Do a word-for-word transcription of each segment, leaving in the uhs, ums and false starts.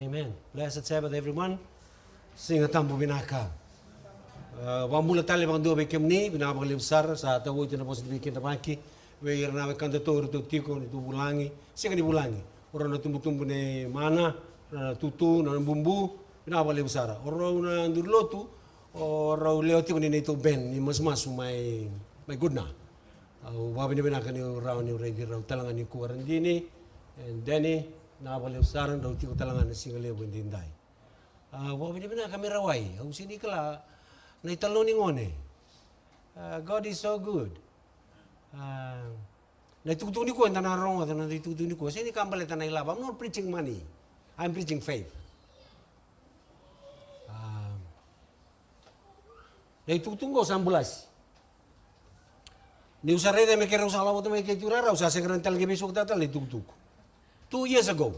Amen. Blessed Sabbath, everyone. Siga Tabu vinaka. Ah, vakabula tale vakadua vei kemuni, vinaka vakalevu sara, sa tauoti na vosa ni veikidavaki vei ira na wekadatou, iratou tiko, neitou vulagi, sega ni vulagi. O rau na tubutubu nei Mana, na Tutu, na Bubu, vinaka vakalevu sara. O rau na duri lotu, o rau lewa tiko ni neitou band ni masumasu mai, mai Goodna. Au vakavinavinaka niu rawa niu raici rau tale ga nikua, Radini and Danny, vinaka vakalevu sara, drau tiko tale ga na siga levu edaidai. Au vakavinavinaka me rawai, au sega ni kila na italanoa ni gone. Ah, God is so good. Ah, na itukutuku nikua eda na rogoca, na itukutuku nikua, sega ni ka baleta na ilavo. I'm not preaching money. I'm preaching faith. Ah, na itukutuku qo sa bulasi. Niu sa raica me keirau sa lako vata mai kei Tui Rara, au sa sega ni tale qai veisautaka tale na itukutuku. Two years ago,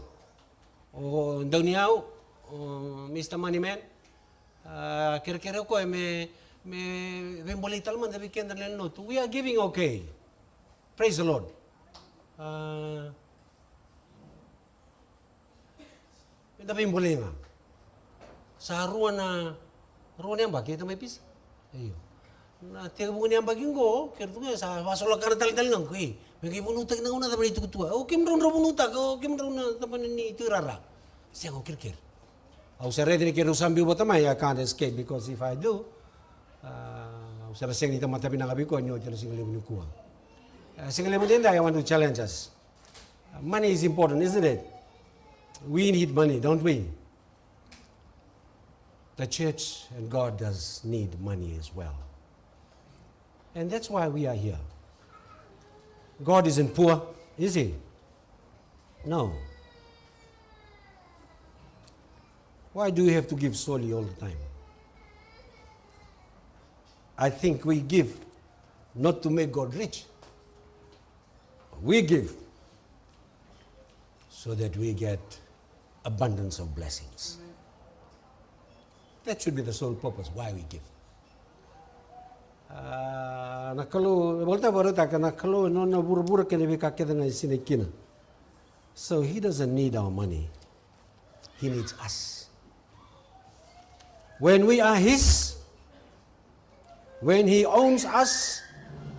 o Dauniyau, o Mister Moneyman, ah, kerekere o koya me, me veibolei tale mada vei keda na lewe ni lotu. We are giving, okay. Praise the Lord. Ah, me da veibolei ga. Sa rua na, rua na yabaki e tamai pisa. Io. Na tekivu ni yabaki qo, kere tu ga sa vasolakana tale tale ga qo, e. Me qai vunautaki na gauna cava na itukutuku. O kemudrau drau vunautaka, o kemudrau na tabana ni Tui Rara. Sega, au kerekere. Au sa raica ni keirau sa biu vata mai, I can't escape, because if I do, ah, au sa na sega ni tamata vinaka vei koya ni oti na siga levu nikua. Ah, siga levu edaidai, I want to challenge us. Money is important, isn't it? We need money, don't we? The church and God does need money as well. And that's why we are here. God isn't poor, is he? No. Why do we have to give slowly all the time? I think we give not to make God rich. We give so that we get abundance of blessings. That should be the sole purpose why we give. Ah, na Kalou, e volatabu vakarautaka na Kalou, e nona vuravura kei na veika kece ga e sinai kina. So he doesn't need our money. He needs us. When we are his, when he owns us,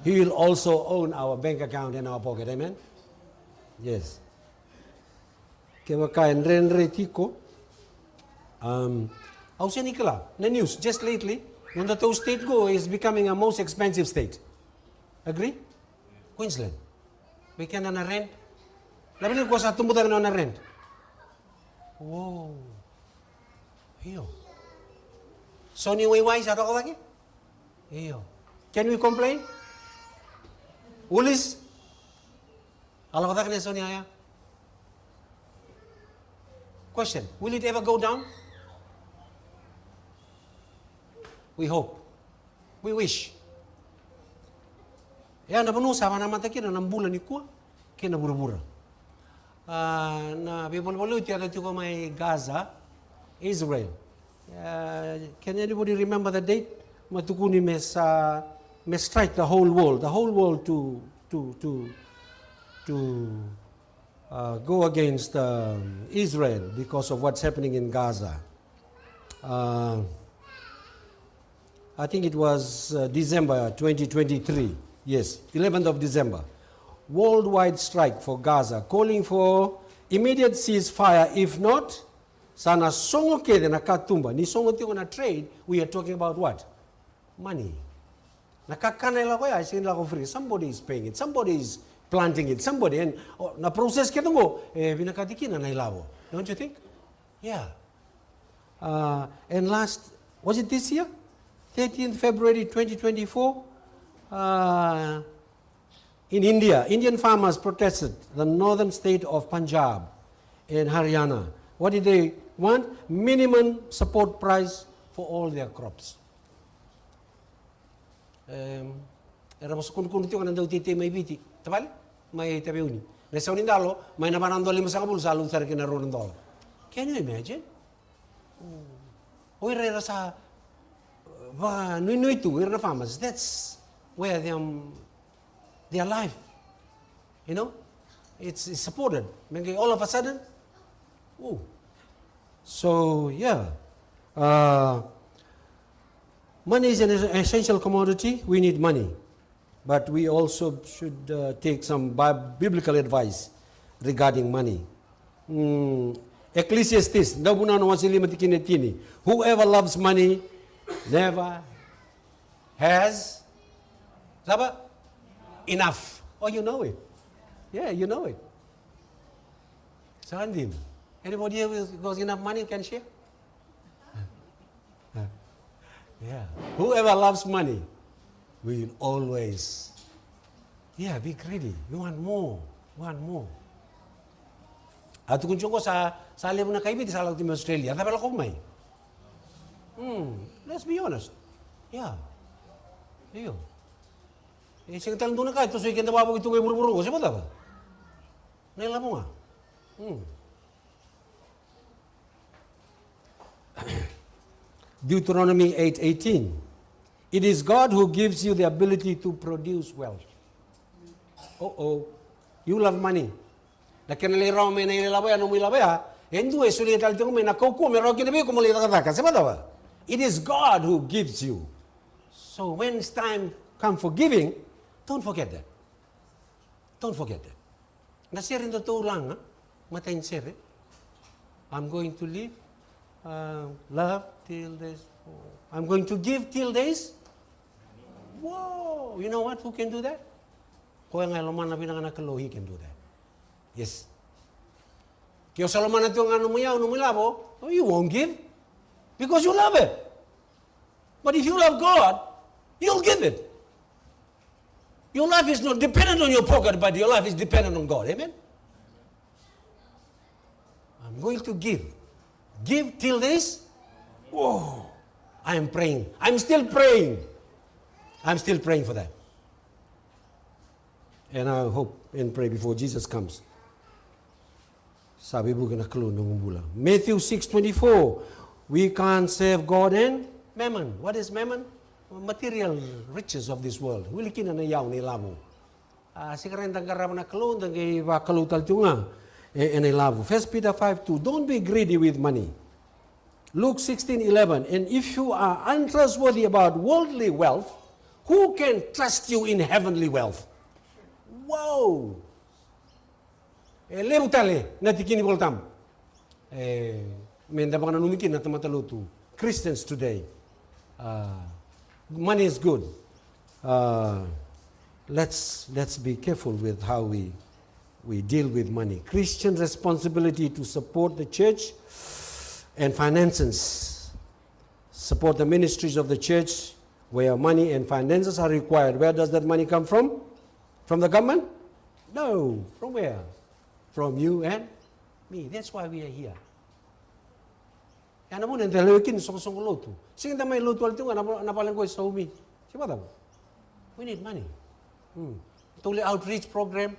he will also own our bank account and our pocket. Amen? Yes. Kevaka e dredre tiko, um, au sega ni kila, na news just lately, nodatou state qo is becoming a most expensive state. Agree? Queensland. Vei keda na rent. Na vei ko sa tubu cake na nona rent. Wow. Io. So ni waiwai sa toka cake? Io. Can we complain? Ulis? A lako cake na so ni yaya? Question, will it ever go down? We hope. We wish. Ia na vanua sa vanamata kina na bula nikua kei na vuravura. Ah, na veivolivoli oti yaco tiko mai Gaza, Israel. Ah, can anybody remember the date? Mai tukuni me sa, me strike the whole world, the whole world to, to, to, to, uh, go against, um, Israel because of what's happening in Gaza. Uh, I think it was, uh, December twenty twenty-three. Yes, eleventh of December. Worldwide strike for Gaza, calling for immediate ceasefire. If not, sa na sogo kece na katuba. Ni sogo tiko na trade, we are talking about what? Money. Na kakana e lako ya, e sega ni lako free. Somebody is paying it. Somebody is planting it. Somebody, and, oh, na process kece qo, e vinakati kina na ilavo. Don't you think? Yeah. Uh, and last, was it this year? Thirteenth February twenty twenty-four, uh, in India, Indian farmers protested the northern state of Punjab and Haryana. What did they want? Minimum support price for all their crops. Em, era vosa kunukunu tiko na dauteitei mai Viti, tavale, mai Taveuni. Na isau ni dalo, mai na va na dola limasagavulu sa lutu sara ki na rua na dola. Can you imagine? O ira era sa, uh, vakanuinui tu, ira na farmers. That's where them, their life, you know, it's, it's supported. Me qai all of a sudden, ooh. So, yeah. Uh, money is an essential commodity. We need money. But we also should uh, take some bi- biblical advice regarding money. Mm, Ecclesiastes, Dauvunau na wase lima tikina e tini. Whoever loves money never has, cava? Enough. Oh, you know it. Yeah, you know it. Sa dina. Anybody here with got enough money can share? Yeah. Whoever loves money will always, yeah, be greedy. You want more. You want more. A tukuni tiko qo sa, sa levu na kai Viti sa lako tu mai Australia. Cava e lako mai? Hmm, let's be honest. Yeah. Io. E sega tale dua na ka e tosoi keda vakavoki tu qo e vuravura qo, se vakacava? Na ilavo ga. Hmm. Deuteronomy eight eighteen. It is God who gives you the ability to produce wealth. Oh, oh. You love money. Na kena lai rawa mai na ilavo ya, nomu ilavo ya, e dua e solia tale tiko mai na kaukauwa me rawa kina vei iko mo lai cakacaka. Se vakacava? It is God who gives you. So when it's time come for giving, don't forget that. Don't forget that. Na sere datou laga, matai ni sere. I'm going to live, uh, love till this. I'm going to give till this. Whoa, you know what? Who can do that? Koya ga e lomana vinaka na Kalou, he can do that. Yes. Ke o sa lomana tiko ga nomu iyau, nomu ilavo, oh, you won't give. Because you love it. But if you love God, you'll give it. Your life is not dependent on your pocket, but your life is dependent on God. Amen? I'm going to give. Give till this. Whoa. I am praying. I'm still praying. I'm still praying for that. And I hope and pray before Jesus comes. Sa veivuke na Kalou na nomu bula. Matthew six twenty-four. We can't serve God and mammon. What is mammon? Material riches of this world. Wili kina na iyau, na ilavo. A, sega ni da qarava na Kalou, da qai vakalou tale tu ga e, ena ilavo. First Peter five two. Don't be greedy with money. Luke sixteen eleven. And if you are untrustworthy about worldly wealth, who can trust you in heavenly wealth? Wow! E levu tale na tikina ni Volatabu. E, me da vakananumi kina na tamata lotu. Christians today. Uh, money is good. Uh, let's, let's be careful with how we, we deal with money. Christian responsibility to support the church and finances. Support the ministries of the church where money and finances are required. Where does that money come from? From the government? No. From where? From you and me. That's why we are here. Ya na vuna eda lewe kina ni soqosoqo lotu. Sega ni da mai lotu wale tiko ga na vale qo e saumi. Se vakacava? We need money. Hmm. Tou lai outreach program.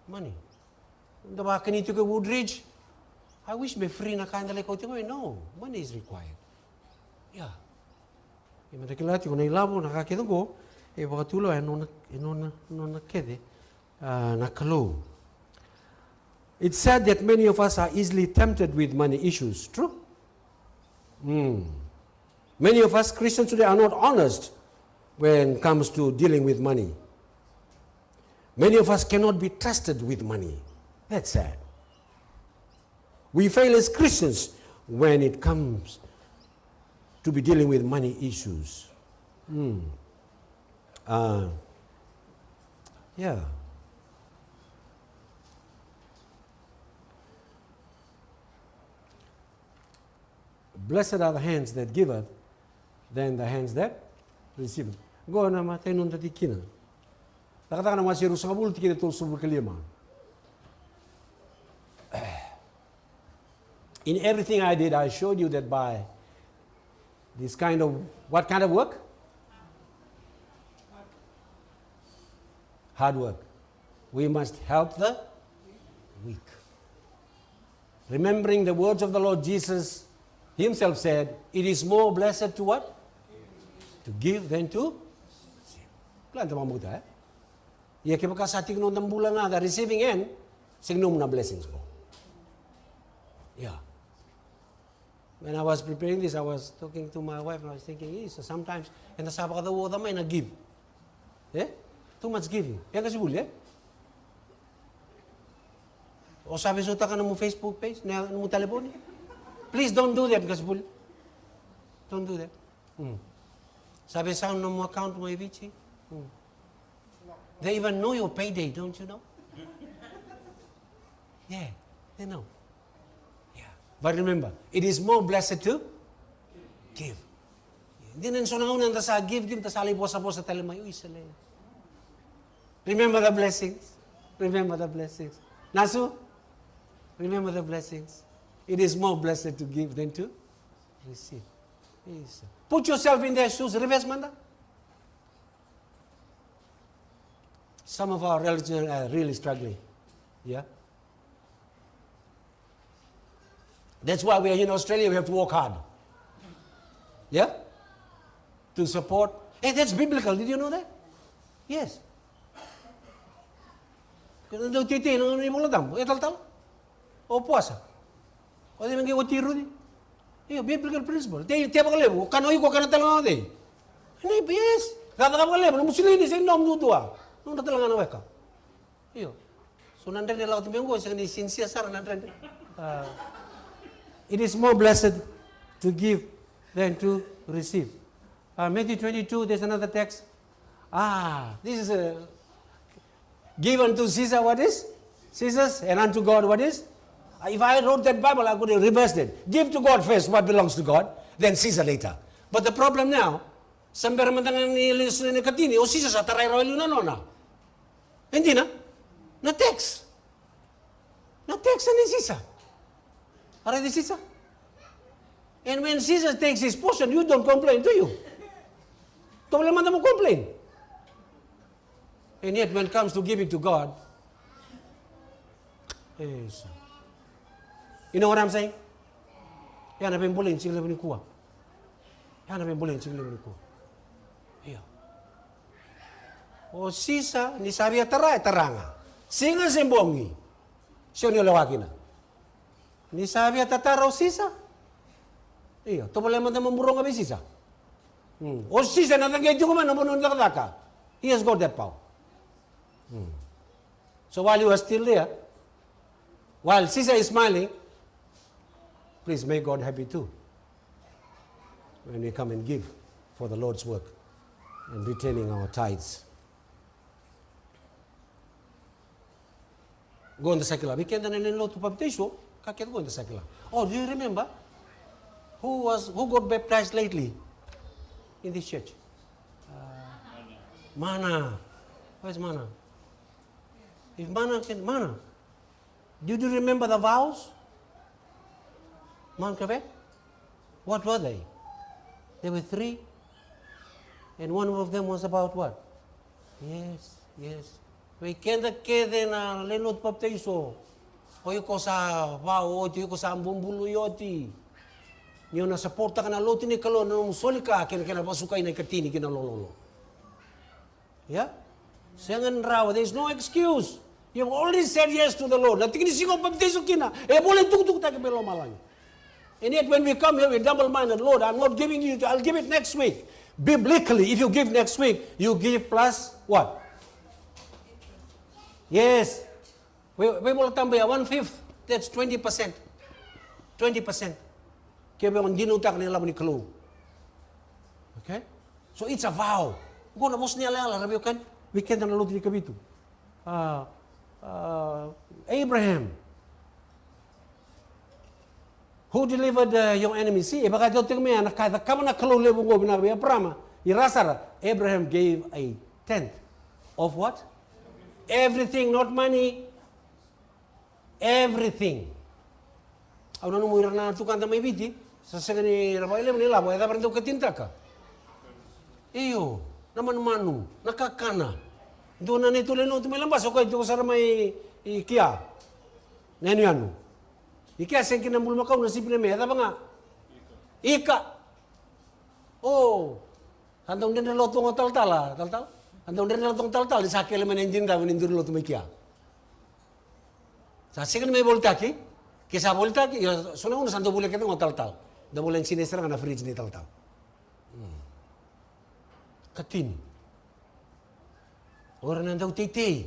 Money. Da vakani tiko e Woodridge. I wish me free na ka eda lai kauta tiko mai. No, money is required. Yeah. Ia me da kila tiko na ilavo, na ka kece qo e vakatulewa e nona, e nona, nona kece, ah, na Kalou. It's sad that many of us are easily tempted with money issues. True? Mm. Many of us Christians today are not honest when it comes to dealing with money. Many of us cannot be trusted with money. That's sad. We fail as Christians when it comes to be dealing with money issues. Hmm. Uh, yeah. Blessed are the hands that giveth than the hands that receiveth. Qo na matai ni noda tikina. Cakacaka na wase ruasagavulu tikina tolusagavulu ka lima. In everything I did, I showed you that by this kind of, what kind of work? Hard work. We must help the weak. Remembering the words of the Lord Jesus himself said, it is more blessed to what? To give than to receive. Kila na tamata, eh? Ia kevaka sa tiko na noda bula ga the receiving end, sega ni nomu na blessings qo. Ia. When I was preparing this, I was talking to my wife and I was thinking, "Isa, sometimes eda sa vakacauoca mai na give." E? Too much giving. E qasenivuli, e? O sa veisautaka na nomu Facebook page, na nomu talevoni? Please don't do that, qasenivuli. Don't do that. Mm. Sa veisau na nomu account mai Viti. Mm. They even know your payday, don't you know? Yeah, they know. Yeah. But remember, it is more blessed to give. Dina ni so na gauna eda sa give, give, da sa lai vosavosa tale mai, oi, sele. Remember the blessings. Remember the blessings. Nasu, remember the blessings. It is more blessed to give than to receive. Isa. Put yourself in their shoes. Reverse mada. Some of our relatives are really struggling. Yeah. That's why we are in Australia, we have to work hard. Yeah? To support. Hey, that's biblical. Did you know that? Yes. Keda dau teitei na iVola Tabu, e talatala. O puasa. O cei me qai wati Ruci? Io, biblical principle. Tei, tei vakalevu, o kana o iko, o kana tale ga o cei? Nei, yes. Cakacaka vakalevu, na musulinini se nomu duadua. Nodra tale ga na weka. Io. So na dredre lako tu mai qo, sega ni sinsia sara na dredre. Ah. It is more blessed to give than to receive. Uh, Matthew twenty-two, there's another text. Ah, this is a, give unto Caesar what is Caesar's, and unto God what is. If I wrote that Bible, I could have reversed it. Give to God first what belongs to God, then Caesar later. But the problem now, sa bera mada ga ni lesu na ikatini, o Caesar sa tarai rawa e liu na nona. E dina? Na tax. Na tax ni Caesar. A raici Caesar. And when Caesar takes his portion, you don't complain, do you? Tovolea mada mo complain. And yet when it comes to giving to God, eh, so. You know what I'm saying? Ya na veibolei ni siga levu nikua. Ya na veibolei ni siga levu nikua. Io. O Sisa, ni sa via tara, e tara ga. Siga se bogi. Se o ni lewa kina. Ni sa via tatara o Sisa. Io, tovolea mada mo buroga vei Sisa. Hmm. O Sisa na caqe tiko mai na vanua ni cakacaka. He has got that power. Hmm. So while you are still there, while Caesar is smiling, please make God happy too. When we come and give for the Lord's work and returning our tithes. Qo da sa kila, vei keda na lewe ni lotu papitaiso, ka kece qo da sa kila. Oh, do you remember who was, who got baptized lately in this church? Uh, Mana. Where's Mana? If Mana can, Mana, do you remember the vows? Mount Quebec? What were they? There were three. And one of them was about what? Yes, yes. Vei keda kece na lewe ni lotu papitaiso. O iko sa vau oti, o iko sa bubului oti. Ni o na supporttaka na lotu ni Kalou, na nomu soli ka kei na kena vasukai na ikatini ki na lololo. Ia? Sega ni rawa, there is no excuse. You have already said yes to the Lord. Na tiki ni siga o papitaiso kina, e vola e tukutukutaki mai lomalagi. And yet when we come here, we double-minded, "Lord, I'm not giving you, I'll give it next week." Biblically, if you give next week, you give plus what? Yes. Vei, veiVola Tabu ya, one fifth, that's twenty percent. Twenty percent. Ke vei o dinautaka na ilavo ni Kalou. Okay? So it's a vow. Qo na vosa ni yalayala, ra veiwekani, vei keda na lotu ni Kavitu. Ah, ah, Abraham. Who delivered, uh, your enemy? See, e vaka e tiko mai na ka e cakava na Kalou levu qo vinaka vei Abraham. I ra sara, Abraham gave a tenth of what? Everything, not money. Everything. Au nanuma ira na tukada mai Viti, sa sega ni ra vakalevu na ilavo, e cava ra dau katinitaka? Io, na manumanu, na kakana. Dua na neitou lewe ni lotu mai Labasa, o koya e tiko sara mai i kea. Na yanuyanu. I kea sega kina na bulumakau, na sipi, na me, e cava ga? Ika. O. Sa dau dredre lotu ga o talatala, talatala. Sa dau dredre lotu ga o talatala, ni sa kele mai na ididavu ni duri lotu mai kea. Sa sega ni mai volitaki, ke sa volitaki, io, so na gauna sa dau volia kece ga o talatala. Da vola ni sinai sara ga na fridge ni talatala. Katini. O ira na dauteitei.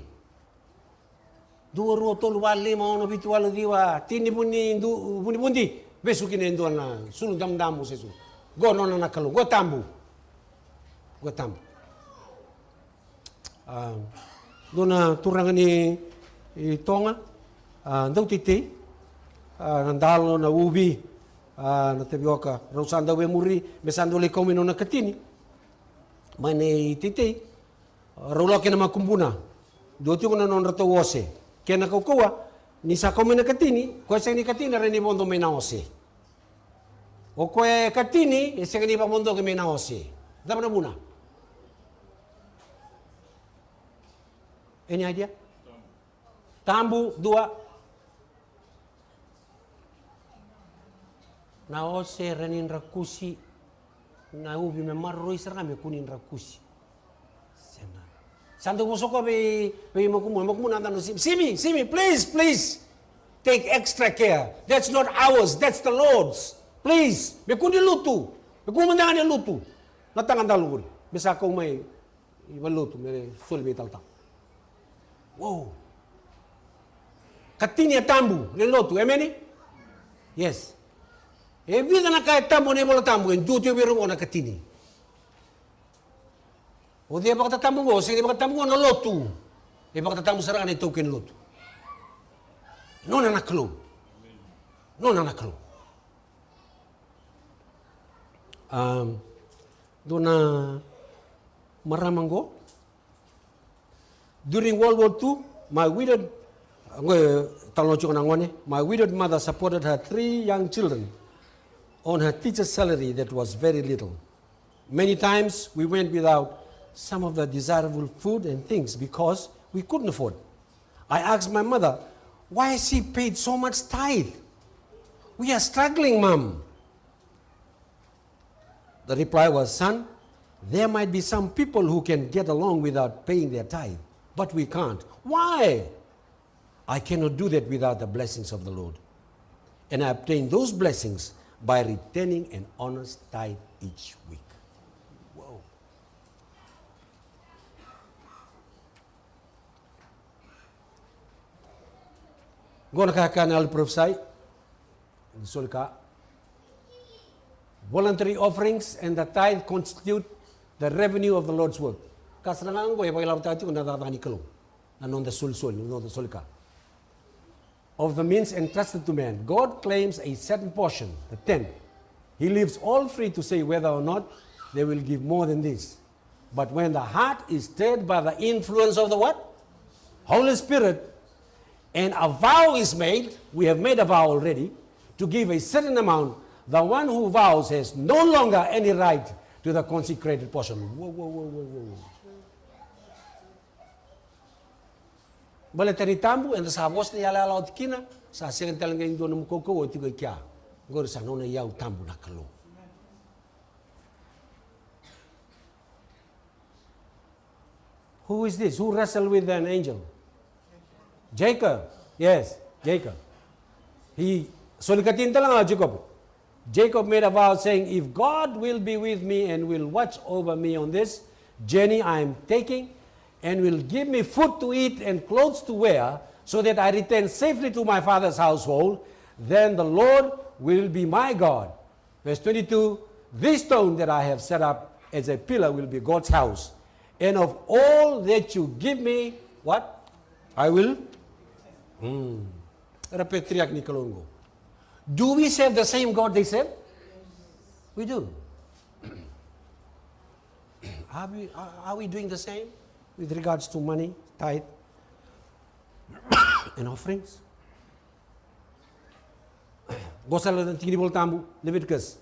Dua, rua, tolu, va, lima, ono, vitu, walu, ciwa, tini, vuni, du, vuni, vudi. Vesu kina e dua na sulu damudamu se sulu. Qo nona na Kalou. Qo tabu. Qo tabu. A, dua na turaga ni, i Toga, a, dauteitei, a, na dalo, na uvi, a, na tavioka, rau sa dau vemuri, me sa dau lai kau mai nona katini. Mai na iteitei, rau lako kina makubuna. Dua tiko na nodratou ose. Kena kaukauwa, ni sa kau mai na katini, koya sega ni katini, e rawa ni vodo mai na ose. O koya e katini, e sega ni vakavodoki mai na ose. Cava na vuna? Any idea? Tabu, dua. Na ose e rawa ni drakusi, na uvi me maroroi sara ga me kua ni drakusi. Sena. Sa dau vosa koya vei, vei makubuna, makubuna, a dau, Simi, Simi, Simi, please, please. Take extra care. That's not ours, that's the Lord's. Please. Me kua ni lutu. Me kua mada ga ni lutu. Na taga dalo qori. Me sa kau mai i valenilotu me soli vei talatala. Wow. Katini e tabu, lewe ni lotu, emeni? Yes. E vica na ka e tabu ena iVola Tabu, e dua tiko vei ira qo na katini. O cei e vakatatabu qo? Sega ni vakatatabu qo na lotu. E vakatatabu sara ga na itaukei ni lotu. Nona na Kalou. Nona na Kalou. Um, dua na marama qo. During World War Two, my widowed, qo e talanoa tiko na gone, my widowed mother supported her three young children on her teacher's salary that was very little. Many times we went without some of the desirable food and things because we couldn't afford. I asked my mother, "Why has she paid so much tithe? We are struggling, Mom." The reply was, "Son, there might be some people who can get along without paying their tithe, but we can't." "Why?" "I cannot do that without the blessings of the Lord. And I obtain those blessings by returning an honest tithe each week." Whoa. Qo na ka e kaya na yalo ni parofisai. Ni soli ka. Voluntary offerings and the tithe constitute the revenue of the Lord's work. Ka sara ga qo e vakailavotaka tiko na cakacaka ni Kalou. Na noda solisoli, na noda soli ka. Of the means entrusted to man, God claims a certain portion, the tenth. He leaves all free to say whether or not they will give more than this. But when the heart is stirred by the influence of the what? Holy Spirit, and a vow is made, we have made a vow already, to give a certain amount, the one who vows has no longer any right to the consecrated portion. Whoa, whoa, whoa, whoa, whoa, whoa. Baleta ni tabu, eda sa vosa na yalayala oti kina, sa sega tale ga ni dua na nomu kaukauwa o tiko i kea. Qori sa nona iyau tabu na Kalou. Who is this? Who wrestled with an angel? Jacob. Yes, Jacob. He, soli katini tale ga o Jacob. Jacob made a vow saying, "If God will be with me and will watch over me on this journey I am taking, and will give me food to eat and clothes to wear, so that I return safely to my father's household, then the Lord will be my God." Verse twenty-two, "This stone that I have set up as a pillar will be God's house. And of all that you give me, what? I will." Hmm. Era patriarch ni Kalou qo. Do we serve the same God they serve? We do. Are we, are, are we doing the same with regards to money, tithe, and offerings? Qo sa na tiki ni Vola Tabu, Leviticus.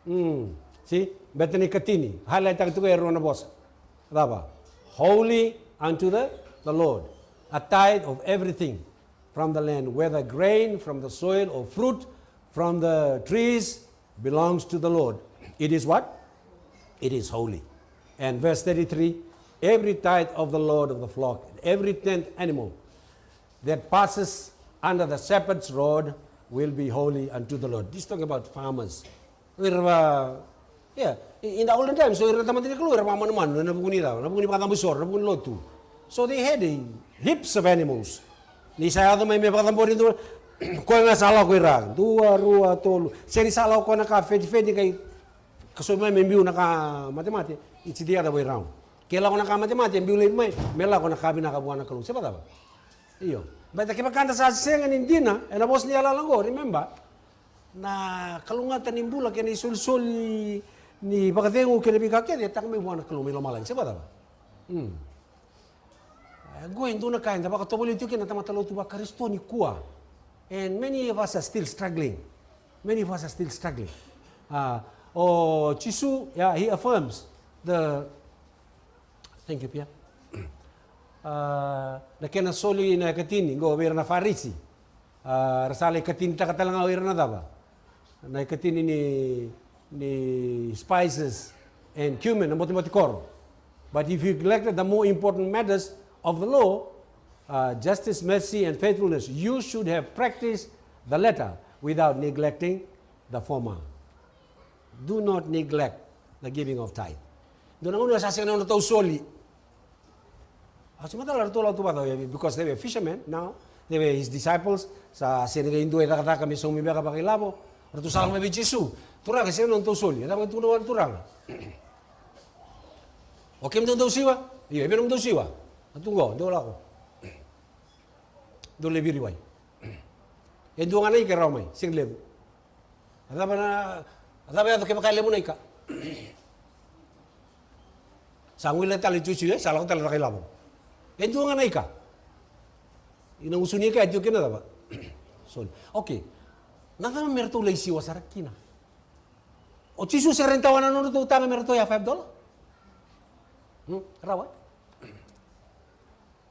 Mm. See? Beta ni katini. Highlight taka tiko e rua na vosa. Cava? Holy unto the, the Lord. A tithe of everything from the land, whether grain from the soil or fruit from the trees, belongs to the Lord. It is what? It is holy. And verse thirty-three, "Every tithe of the Lord of the flock, every tenth animal that passes under the shepherd's rod will be holy unto the Lord." This is talking about farmers. O ira va, yeah, i- in the olden times, o ira na tamata ni Kalou era vamanumanu ena vuku ni cava, na vuku ni vakacabo isoro, na vuku ni lotu. So they had a heaps of animals. Ni sa yaco mai me vakacabori dua, koya ga sa lako ira dua, rua, tolu. Se ni sa lako koya na ka fetifeti kai, ka sovi mai me biu na ka matemate, it's the other way round. Ke lako na ka matemate e biu laivi mai, me lako na ka vinaka vua na Kalou, se vacava? Io. Baleta kevaka da sa sega ni dina ena vosa ni yalayala oqo, remember, na kalougata ni bula kei na isolisoli ni vakacegu kei na veika kece e taka mai vua na Kalou mai lomalagi, se vacava? Hmm. E qo e dua na ka eda vakatovolei tiko kina na tamata lotu vaKarisito nikua. And many of us are still struggling. Many of us are still struggling. Ah, o Jisu, yeah, he affirms the, thank you, Pia. Ah, na kena soli na ikatini qo vei ira na Farisi. Ah, ra sa lai katinitaka tale ga o ira na cava? Na ikatini ni, ni spices and cumin, na botibotikoro. But if you neglected the more important matters of the law, uh, justice, mercy, and faithfulness, you should have practiced the latter without neglecting the former. Do not neglect the giving of tithe. Dua na gauna sa sega na nodratou soli. Au se matala ratou lako tu vata, because they were fishermen now. They were his disciples. Sa sega ni qai dua e cakacaka me saumi beka vakailavo. Ratou sa lako mai vei Jisu. Turaga, sega na nodratou soli. E cava e tukuna vua na Turaga? O kemudou dau siwa? Io, e vei nomudou siwa? A tu qo, dou lako. Dou lai viri wai. E dua ga na ika e rawa mai, sega ni levu. A cava na, a cava e yaco kevaka e levu na ika? Sa guileca tale Jisu, e sa lako tale caka ilavo. E dua ga na ika. Ina gusu ni ika e tiko kina cava? Soli. Okay. Na cava me ratou lai siwa sara kina? O Jisu se rawa ni tawana na nodratou taga me ratou ya five dollar? Hmm? Rawa?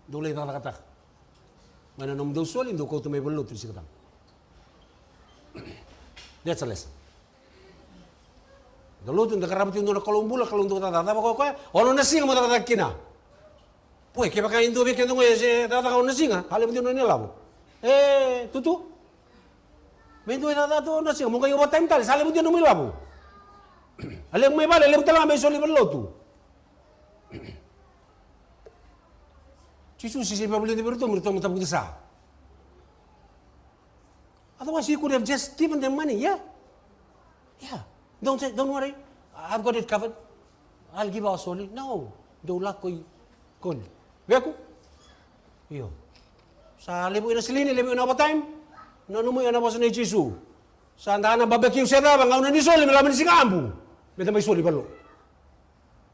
Dou lai cakacakataka mai na nomudou soli, dou kauta mai valenilotu ni Siga Tabu. That's a lesson. Da lotu, da qarava tiko dua na Kalou bula, Kalou dau cakacaka, cava koya koya? Ono na siga mo cakacaka kina. Poi, kevaka e dua vei keda qo e se cakacaka ono na siga, a levu dina na ilavo. E, tutu. Me dua e cakacaka tu ono na siga, mo qai overtime tale, sa levu dina nomu ilavo. A levu mai vale, a levu tale ga mai soli valenilotu. Jisu se sega ni vakavulica vei iratou me ratou tavuta sa. Otherwise, he could have just given them money, yeah? Yeah. Don't say, don't worry, I've got it covered. I'll give our soli. No. Dou lako i koni. Veku? Io. Sa levu ina silini, levu ina overtime. Nanumi ena vosa nei Jisu. Sa da na barbecue se cava, gauna ni soli, me lako mai na Siga Tabu. Me da mai soli valo.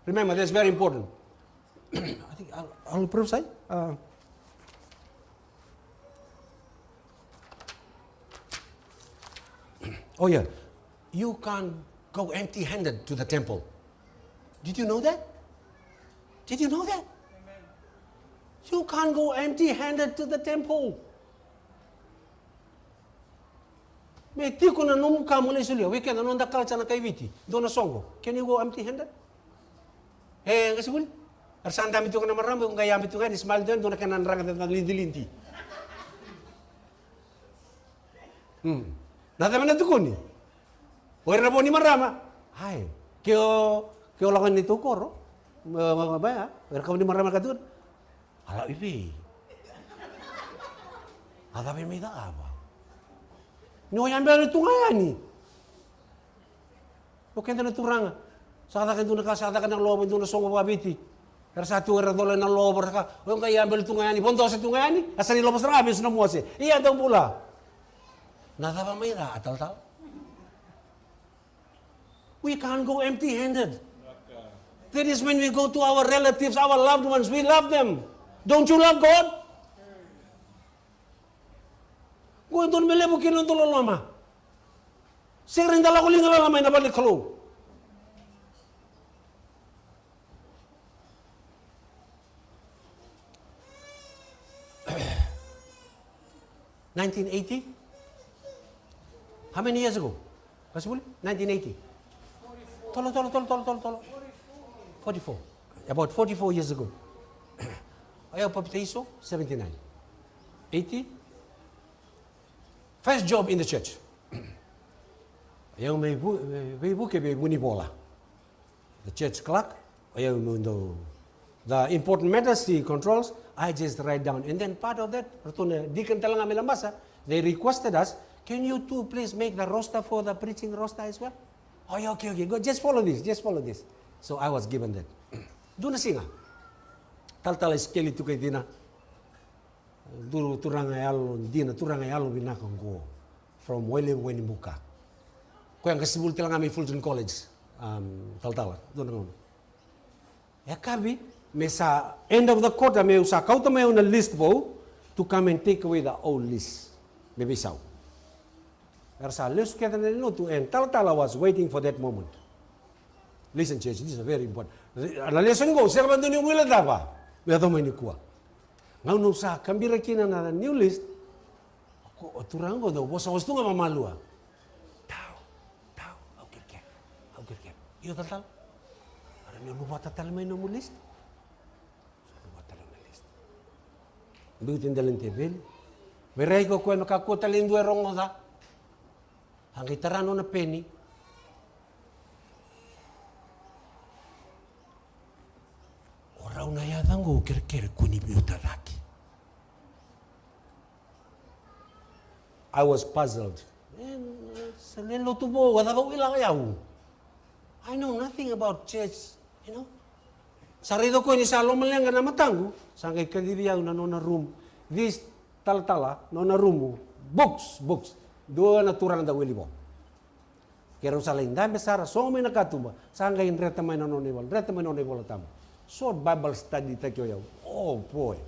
Remember, that's very important. I think I'll, I'll prophesy. Uh, oh, yeah. You can't go empty handed to the temple. Did you know that? Did you know that? You can't go empty handed to the temple. Me tiko na nomu ka mo lai solia, vei keda na noda culture na kai Viti, dua na soqo, can you go empty handed? E qasenivuli, era sa dabe tu ga na marama, o qai yabe tu ga yani, smile tu yani, dua na kena draga, dua na lidilidi. Hmm. Na cava na tukuni? O ira na vo ni marama. Ai, ke o, ke o lako ni tou koro. Baya, era kau ni marama ka tu. A lau i vei? A cava e mai cakava? Ni o yabela tu ga yani. O keda na turaga. Sa caka e dua na ka, sa caka na lovo, e dua na soqo vakaviti. Era sa tu era cola ena lovo, ra ka. O qai yabela tu ga yani, vodosa tu ga yani. A sa ni lovo sara ga, vesu na mose. Ia dau bula. Na cava mai ca, a talatala? We can't go empty handed. That is when we go to our relatives, our loved ones, we love them. Don't you love God? Qo e dua na me levu kina na noda loloma. Sega ni da lako liga lala mai na vale ni Kalou. Nineteen eighty? How many years ago? Qasenivuli? Nineteen eighty. Tolo, tolo, tolo, tolo, tolo, tolo. Forty-four. About forty-four years ago. O yau papitaiso, seventy-nine. Eighty. First job in the church. Au mai vu-, veivuke vei Vunivola, the church clerk. O yau meu dau, the important matters he controls, I just write down. And then part of that, ratou na deacon tale ga mai Labasa, they requested us, "Can you two please make the roster for the preaching roster as well?" "Oh, yeah, okay, okay, go, just follow this, just follow this." So I was given that. Dua na siga, talatala Isikeli Tukaicina, dua na turaga yalodina, turaga yalovinaka qo, from Wailevu, Wainibuka. Koya qai sivuli tale ga mai Fulton College, um, talatala, dua na gauna. Yakavi, me sa end of the quarter, meu sa kauta mai au na list vou to come and take away the old list. Me veisau. Era sa lesu kece na lewe ni lotu, and talatala was waiting for that moment. Listen, church, this is very important. Na lesson qo, sega vakadua ni guilecava me yaco mai nikua. Gauna au sa kabira kina na new list, o turaga qo dau vosavosa tu ga vamalua. "Tau, tau, au kerekere, au kerekere." "Io, talatala." "Era ni luvata tale mai nomu list." Sa luvata tale na list. Biuti dela ni teveli. Veiraiki o koya me kakua tale e dua e rogoca. A qai tara nona peni. "O rau na yaca qo, kerekere kua ni biuta cake." I was puzzled. E, sa lewe ni lotu vou, a cava au kila o yau? I know nothing about church, you know. Sa raica o koya ni sa lomaleqa na mataqu, sa qai kacivi au na nona room. This talatala, nona room, books, books. Dua na turaga da wili vua. Keirau sa lai dabe sara, sogo mai na katuba, sa qai dreta mai na nona ivola, dreta mai na nona iVola Tabu. Short Bible study taki o yau. Oh boy.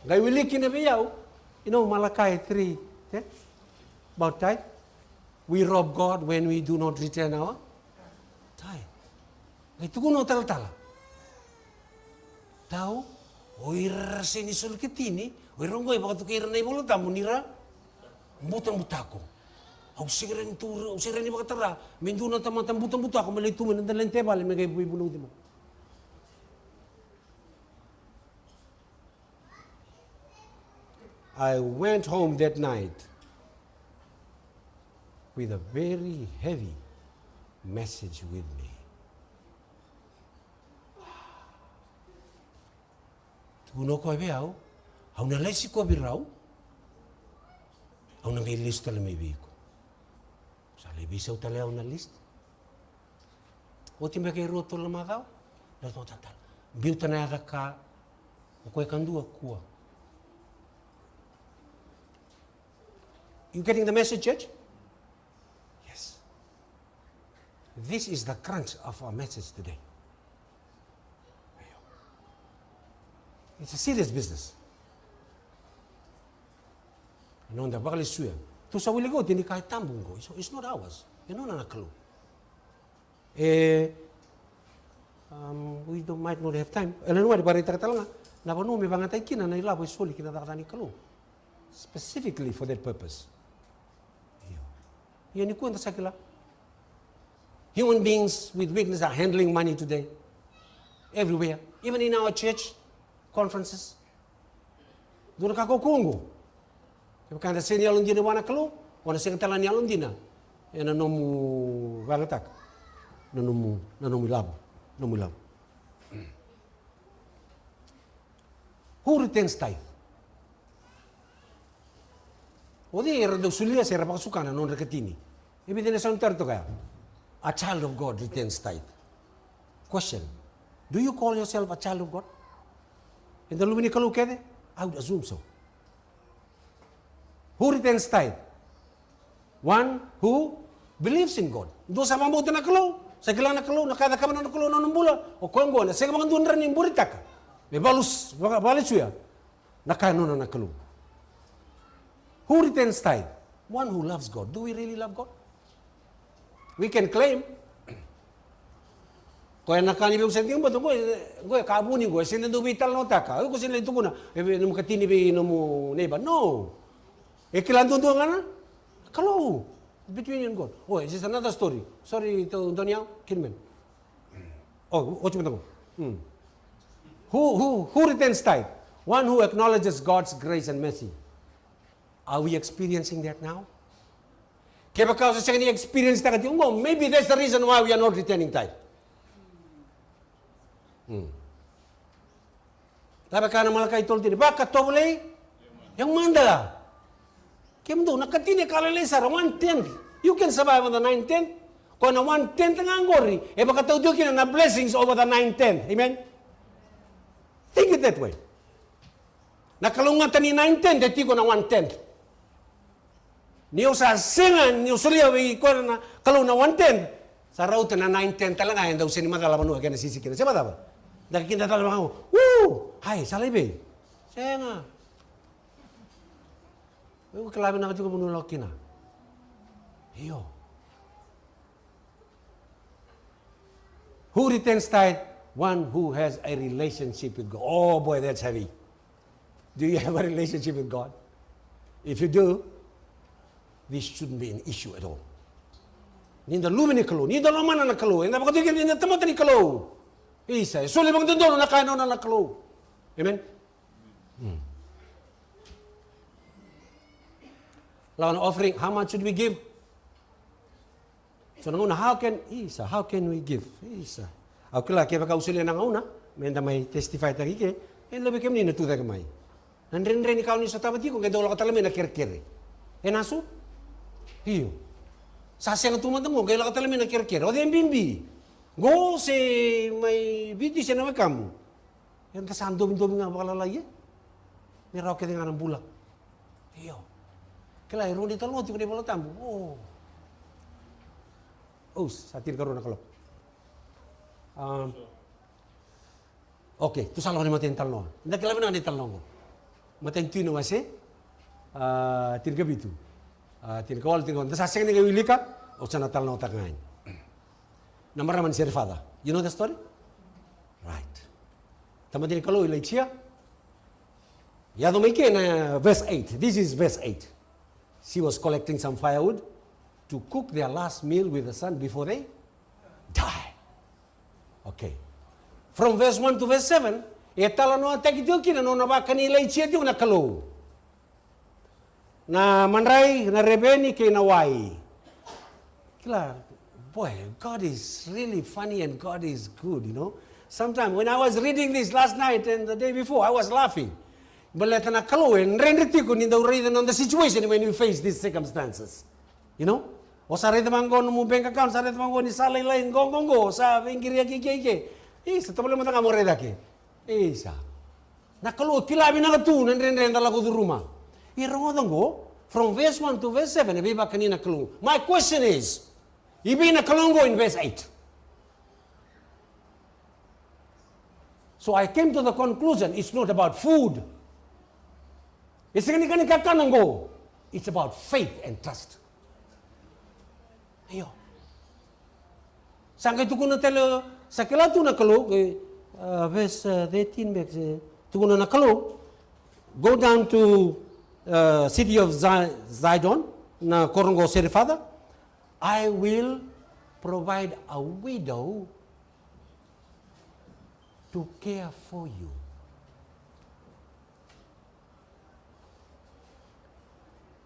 Qai wili kina vei au, you know, Malachi three, eh? About tithe. We rob God when we do not return our tithe. Qai tukuna o talatala, "Tau, o ira ra sega ni soli katini, o ira oqo e vakatokai ira na iVola Tabu ni ra butabutako. Au sega ni tu, au sega ni vakatara me dua na tamata butabutako me lai tu mai na dela ni teveli me qai veivunauci mai." I went home that night with a very heavy message with me. Tukuna o koya vei au, "Au na lai sikovi rau, au na qai lesu tale mai vei iko." Sa lai veisau tale au na list. Oti beka e rua tolu na macawa, na talatala biuta na yaca ka, o koya kadua kua. You getting the message, church? Yes. This is the crunch of our message today. It's a serious business. Na noda vakalesuya. Tou sa wilika oti ni ka e tabu oqo. It's, it's not ours. E nona na Kalou. E, um, we don't, might not have time. Ena noqu vakaraitaka tale ga na vanua me vakayagataki kina na ilavo e soli ki na cakacaka ni Kalou, specifically for that purpose. Io. Ia nikua eda sa kila, human beings with weakness are handling money today, everywhere, even in our church conferences. Dua na ka kaukaua oqo. Kevaka eda sega ni yalodina vua na Kalou, o na sega tale ni yalodina ena nomu vakayagataka na nomu, na nomu ilavo, nomu ilavo. Who returns tithe? O cei era dau solia se era vakasuka na nodra katini? E vica na isau ni taro toka ya? A child of God returns tithe. Question: Do you call yourself a child of God? Eda luve ni Kalou kece? I would assume so. Who returns tithe? One who believes in God. Dua sa vakabauta na Kalou, sa kila na Kalou, na ka e cakava na Kalou na nona bula. O koya oqo na sega vakadua ni buritaka me valu, vaka, valesuya na ka e nona na Kalou. Who returns tithe? One who loves God. Do we really love God? We can claim. Koya na ka ni veiwasei tiko, but qo, qo e ka vuni, qo e sega ni dau veitalanoataka. Iko sega ni lai tukuna e vei nomu katini vei nomu neighbor. No. E kila duadua ga na Kalou. Between you and God. Oh, it's just another story. Sorry, to Daniel Kidman. Oh, oti mada qo. Hmm. Who, who, who returns tithe? One who acknowledges God's grace and mercy. Are we experiencing that now? Kevaka o sa sega ni experience taka tiko qo, maybe that's the reason why we are not returning tithe. Cava e kaya na Malakai tolu tini? Vakatovolei au mada. Kemudou, na katini e ka lailai sara, one tenth. You can survive on the nine tenth. Ko na one tenth ga qori e vakatau tiko kina na blessings over the nine tenth. Amen. Think it that way. Na kalougata ni nine tenth e tiko na one tenth. Ni au sa sega ni au solia vei koya na Kalou na one tenth, sa rauta na nine tenth tale ga e dau sega ni macala vanua kena sisi kina. Se vacava? Da kida tale vaka, u, ai, sa lai vei? Sega. Au kila vinaka tiko vanua lako kina. Io. Who returns tithe? One who has a relationship with God. Oh boy, that's heavy. Do you have a relationship with God? If you do, this shouldn't be an issue at all. Ni da luve ni Kalou, ni da lomana na Kalou, eda vakatokai ni da tamata ni Kalou. Isa, e soli vakadodonu na ka e nona na Kalou. Amen. Lawa na offering, how much should we give? So na gauna, how can, isa, how can we give? Isa. Au kila kevaka au solia na gauna me da mai testify taki ke, e love kemuni na tu cake mai. Na dredre ni ka o ni sotava tiko, qai dau lako tale mai na kerekere. E na so? Io. Sa sega tu mada qo, qai lako tale mai na kerekere. O cei e bibi? Qo se mai Viti se na wekamu? Eda sa dovidovi ga vakalalai e me rawa kece ga na bula. Io. Kila e rua ni talanoa tiko na iVola Tabu. O. Ous, sa tinikarua na kaloko. Um, okay, tu sa lako ni matai ni talanoa. Da kila vinaka ni talanoa qo. Matai ni Tui na wase, a, tinikavitu. A, tinikawalu, tinikawalu. Da sa sega ni qai wilika, au sa na talanoataka ga yani. Na marama ni Serefata. You know the story? Right. Tamata ni Kalou Ilaija. Yaco mai ke na verse eight. This is verse eight. She was collecting some firewood to cook their last meal with the son before they die. Okay. From verse one to verse seven, e talanoataki tiko kina na nona vakani Ilaija tiko na Kalou. Na madrai, na reveni kei na wai. Kila, boy, God is really funny and God is good, you know. Sometimes when I was reading this last night and the day before, I was laughing. Baleta na Kalou e dredre tiko ni dau raica na noda situation when we face these circumstances. You know? O sa raica vaqo nomu bank account, sa raica vaqo ni sa lailai qo, qo, qo, sa veiqiri keikeike. Isa, tovolea mada ga mo raica ke. Isa. Na Kalou e kila vinaka tu na dredre eda lako curuma. Ia rogoca qo, from verse one to verse seven, e veivakani na Kalou. My question is, i vei na Kalou qo in verse eight? So I came to the conclusion, it's not about food. E sega ni ka ni kakana qo. It's about faith and trust. Io. Sa qai tukuna tale, sa kila tu na Kalou, e, a, verse, a, thirteen beka, e, tukuna na Kalou, go down to, a, city of Zi-, Zidon, na koro qo Serefata, I will provide a widow to care for you.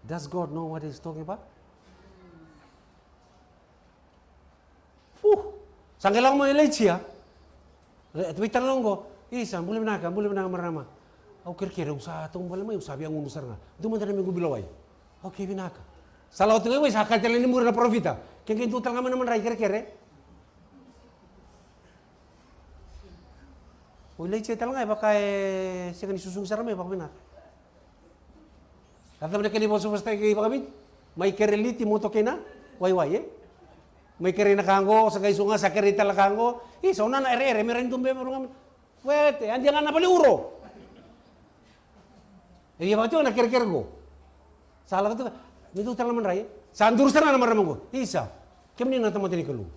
Does God know what he's talking about? Fu. Sa qai lako mai o Ilaija. E, e veitalanoa qo. Isa, bula vinaka, bula vinaka marama. Au kerekere, au sa tau bale mai, au sa via gunu sara ga. Dua mada na mequ bilo wai. Okay, vinaka. Sa lako tu ga i wai, sa kaya tale ni muri na parofita. Ke qai dua tale ga mai na madrai, kerekere. O Ilaija tale ga e vaka e sega ni susugi sara mai vakavinaka. A cava na kena ivosavosataki vakaviti? Mai kere liti moto kei na waiwai, e? Mai kere na ka qo, sa qai suga, sa kere tale ka qo. Isa, o nana ereere, me rai dua beka, me ruga me. Wete, a dia ga na vale uro. E ia vaka tiko na kerekere qo. Sa lako tiko, me dua tale na madrai. Sa duru sara na marama qo. Isa, kemuni na tamata ni Kalou.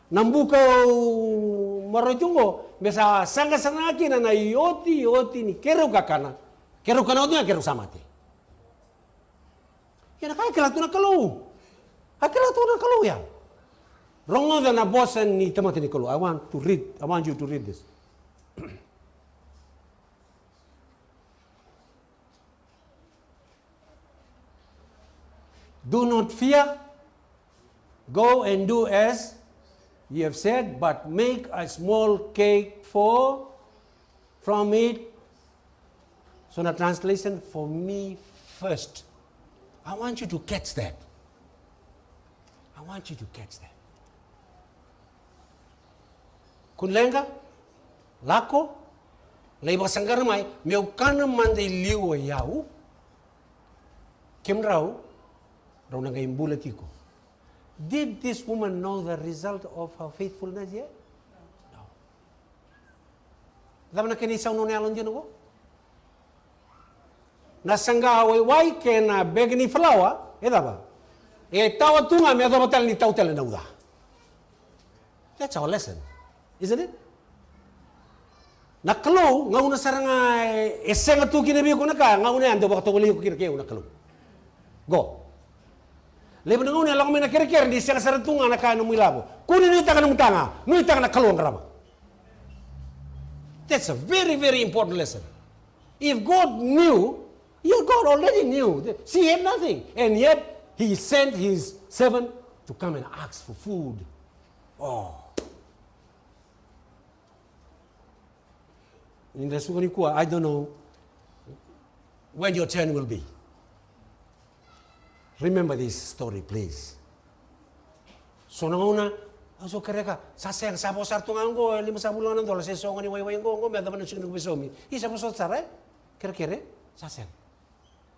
Na buka au maroroi tu qo, me sa saqasaqa kina na iotioti ni kereu kakana, kereu kana oti ga kereu sa mate. Ia na ka e kila tu na Kalou. A kila tu na Kalou ya. Rogoca na vosa ni tamata ni Kalou. I want to read, I want you to read this. Do not fear, Go and do as you have said, but make a small cake for, from it. So na translation, for me first. I want you to catch that. I want you to catch that. Kua ni leqa, lako, lai vakasaqara mai, meu kana mada i liu o yau. Kemudrau, drau na qai bula tiko. Did this woman know the result of her faithfulness yet? No. Cava na kena isau nona yalodina qo? Na saqa waiwai kei na beki ni falawa, e cava? E tawa tu ga me yacova tale ni tau tale na uca. That's our lesson, isn't it? Na Kalou, gauna sara ga e, e sega tu kina vei iko na ka, gauna ya dau vakatovolei iko kina kei au na Kalou. Qo. Levu na gauna e lako mai na kerekere ni sega sara tu ga na ka e nomu ilavo. Kua ni nuitaka nomu taga, nuitaka na Kalou e qarava. That's a very, very important lesson. If God knew, your God already knew that she had nothing. And yet, he sent his servant to come and ask for food. Oh. Ni da suka nikua, I don't know when your turn will be. Remember this story, please. So na gauna, au so kereka, sa sega, sa vo sara tu ga qo, e lima sa vulu ga na dola, se so ga ni waiwai qo, qo me yacova na siga ni veisaumi. Isa vosota sara, e? Kerekere, sa sega.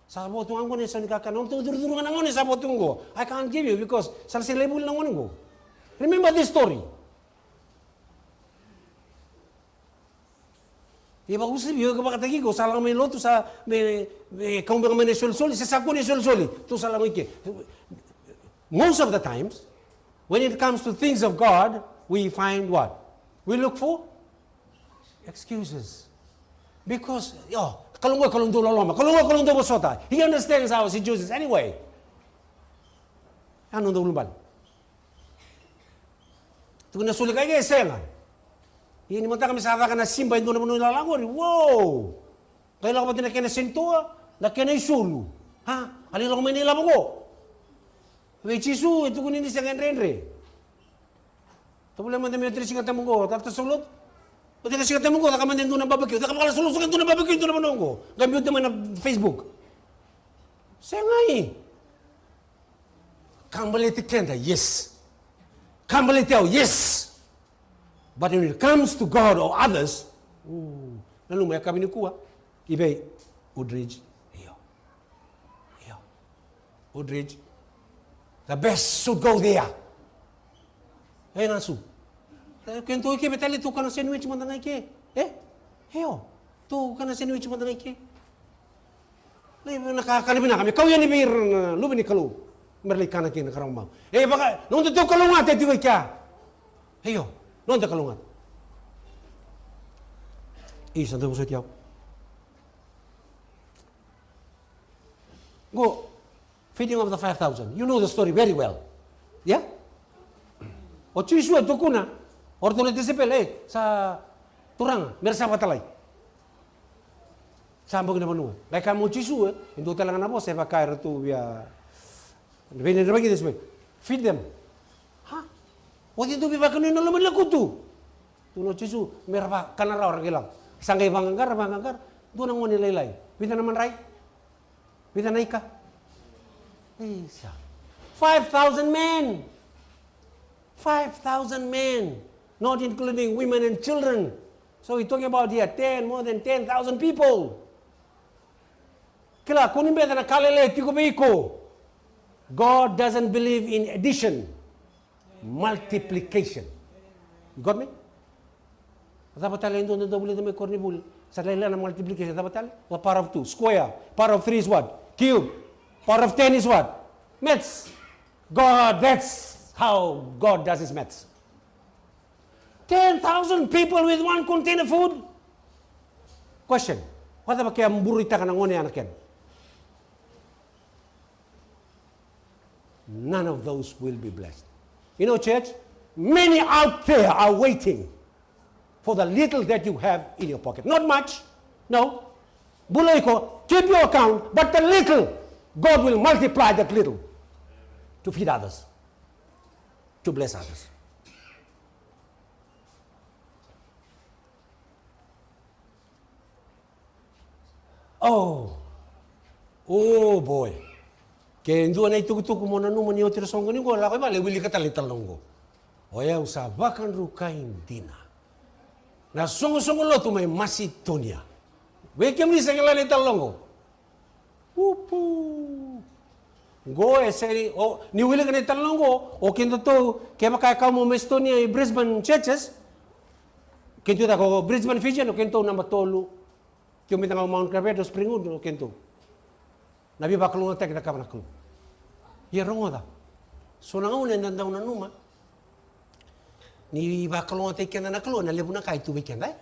Sa vo tu ga qo ni sa ni kakana, o tou curucuru ga na gauna sa vo tu qo. I can't give you because sa na sega lai vuli na gauna qo. Remember this story. Ia vakausivi, io ka vakataki iko, sa lako mai lotu, sa me, me kau beka mai na isolisoli, se sa kua na isolisoli, tou sa lako i ke. Most of the times, when it comes to things of God, we find what? We look for excuses. Because, io, Kalou qo, Kalou dau loloma, Kalou qo, Kalou dau vosota. He understands our situations anyway. A noda ulubale. Tukuna soli kai ke sega. Ia ni mataka me sa caka na siba e dua na vanua i lala qori. Wow! Qai lako vata na kena senitoa, na kena isulu. Ha? A lai lako mai na ilavo qo. Vei Jisu, e tukuni ni sega e dredre. Tovolea mada me oti na Siga Tabu qo, tata sa lotu. Oti na Siga Tabu qo, caka mada e dua na barbecue, caka vakalasolosolo e dua na barbecue, e dua na vanua qo. Qai biuta mai na Facebook. Sega i. Ka baleti keda, yes. Ka baleti au, yes. But when it comes to God or others, ooh, nanuma e ka vei nikua, i vei Woodridge, io. Io. Woodridge, the best should go there. E na su. E, ke tou i ke vei tale, tou kana sandwich mada ga i ke. E? Io. Tou kana sandwich mada ga i ke. Lai na ka, kana vinaka me kau yani vei ira na luve ni Kalou. Me ra lai kana kina ka ra mamau. E vaka, noda tou kalougata e tiko i kea. Io, noda kalougata. Isa, dou vosoti au. Qo, feeding of the five thousand. You know the story very well. Yeah? O Jisu e tukuna, o ratou na tisaipeli, e, sa Turaga, me ra sa vakatalai. Sa bogi na vanua. Qai kaya mai o Jisu, e, e dua tale ga na vosa e vaka e ratou via, vei na, vei na, feed them. Ha? O cei dou via vakanuinui ena loma ni lekutu? Tukuna o Jisu, me ra vakana rawa ra qai lako. Sa qai vaqaqara, vaqaqara. Dua na gone lailai. Vica na madrai? Vica na ika? Isa. Five thousand men. Five thousand men. Not including women and children. So we talking about here ten, more than ten thousand people. Kila, kua ni beca na ka lailai e tiko vei iko. God doesn't believe in addition. Multiplication. You got me? Cava tale e dua na dau vulica mai koronivuli? Sa lailai na multiplication. Cava tale? The power of two. Square. Power of three is what? Cube. Power of ten is what? Maths. God, that's how God does his maths. Ten thousand people with one container food? Question. Vakacava ke a buruitaka na gone ya na kena? None of those will be blessed. You know, church, many out there are waiting for the little that you have in your pocket. Not much, no. Bula iko, keep your account, but the little, God will multiply that little to feed others. to bless others. Oh, oh boy. Ke dua na itukutuku mo nanuma ni oti na soqoni qo, lako i vale, wilika tale na italanoa qo. O yau sa vakadrukai dina. Na soqosoqo lotu mai Masitonia. Vei kemuni sa kila na italanoa qo. Upu. Qo e sega ni, o, ni wilika na italanoa qo, o kedatou, kevaka e kau mai Masitonia i Brisbane churches, kedatou caka o Brisbane Fijian, o kedatou naba tolu. Tiko mai cake o Mount Gravatt, o Springwood, o kedatou. Na veivakalougatataki e cakava na Kalou. Ia rogoca. So na gauna eda dau nanuma ni vakalougatataki keda na Kalou, na levu na ka e tu vei keda, e?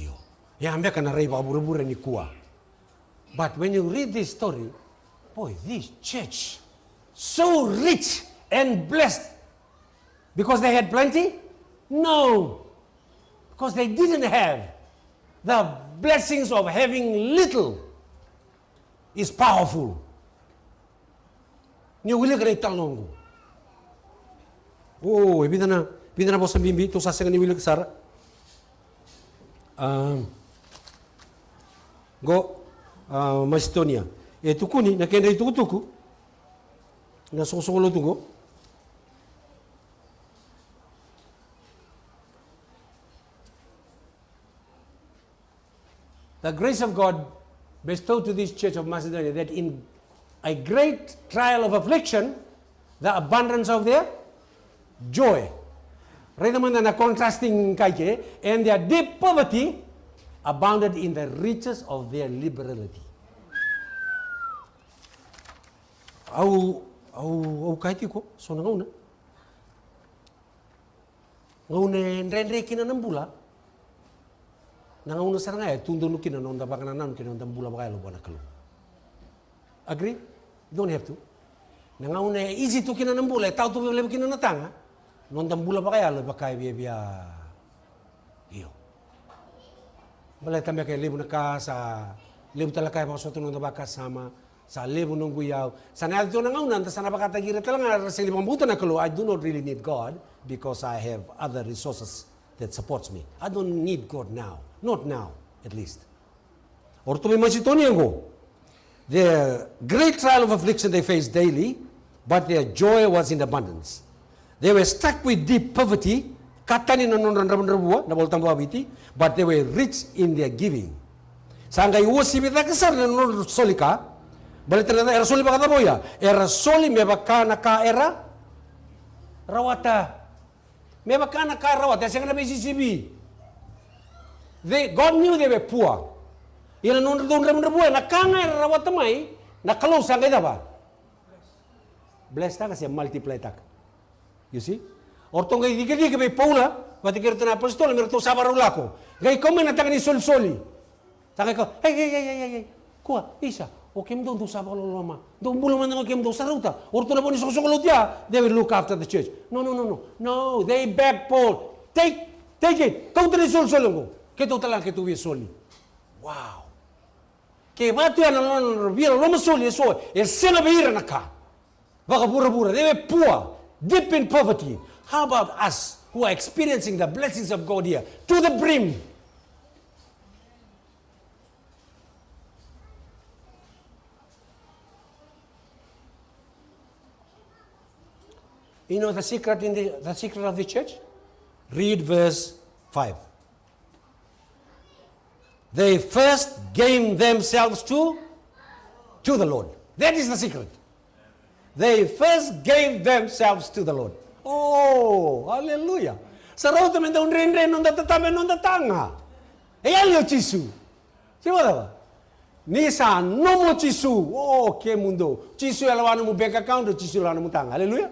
Io. Ia beka na rai vakavuravura nikua. But when you read this story, boy, this church, so rich and blessed, because they had plenty? No. Because they didn't have. The blessings of having little is powerful. Ni wilika na italanoa qo. O, e vica na, vica na vosa bibi, tou sa sega ni wilika sara. A, qo, a, Masitonia. E tukuni, na kedra itukutuku, na soqosoqo lotu qo. The grace of God bestowed to this church of Macedonia, that in a great trial of affliction, the abundance of their joy. Raica mada na contrasting ka ike, and their deep poverty abounded in the riches of their liberality. Au, au, au kaya tiko, so na gauna. Gauna e dredre kina na bula. Na gauna sara ga e tu donu kina na noda vakanananu kei na noda bula vakayalo vua na Kalou. Agree? You don't have to. Na gauna e easy tu kina na bula, e tau tu levu kina na taga. Noda bula vakayalo e vaka e viavia. Io. Baleta beka e levu na ka sa, levu tale ka e vakasota na noda vakasama. Sa levu noqu iyau. Sa na yaco tu na gauna, da sa na vakataki ira tale ga era sega ni vakabauta na Kalou. I do not really need God because I have other resources that supports me. I don't need God now. Not now, at least. O ratou mai Masitonia qo. The great trial of affliction they faced daily, but their joy was in abundance. They were struck with deep poverty, ka tani na nodra dravudravua, na Vola Tabu vakaviti, but they were rich in their giving. Sa qai uasivi cake sara na nodra soli ka, baleta na era soli vakacava oya, era soli me vaka na ka era rawata. Me vaka na ka rawata, e sega na veisisivi. They, God knew they were poor. Ia na nodratou dravudravua, na ka ga era rawata mai, na Kalou sa qai cava? Bless taka se multiply taka. You see? O ratou qai cikecike vei Paula vata kei iratou na apositolo me ratou sa vakarau lako. Qai kau mai na taka ni solisoli. Sa qai kau, ei, ei, ei, ei, ei, ei. Kua, isa, o kemudou dou sa vakaloloma. Dou bula mada ga o kemudou sa rauta. O ratou na vo ni soqosoqo lotu ya, they will look after the church. No, no, no, no. No, they beg Paul. Take, take it. Kauta na isolisoli oqo. Keitou tale ga keitou via soli. Wow. Kevaka tu ya na nodra via lomasoli eso, e sega vei ira na ka vakavuravura. They were poor, deep in poverty. How about us who are experiencing the blessings of God here to the brim? You know the secret in the, the secret of the church? Read verse five. They first gave themselves to, to the Lord. That is the secret. They first gave themselves to the Lord. Oh, hallelujah. Sa rauta me dau dredre na noda tatabe, na noda taga. E yali o Jisu. Se vakacava? Ni sa nomu o Jisu, o kemudou. Jisu e lewa nomu bank account, o Jisu e lewa nomu taga. Hallelujah.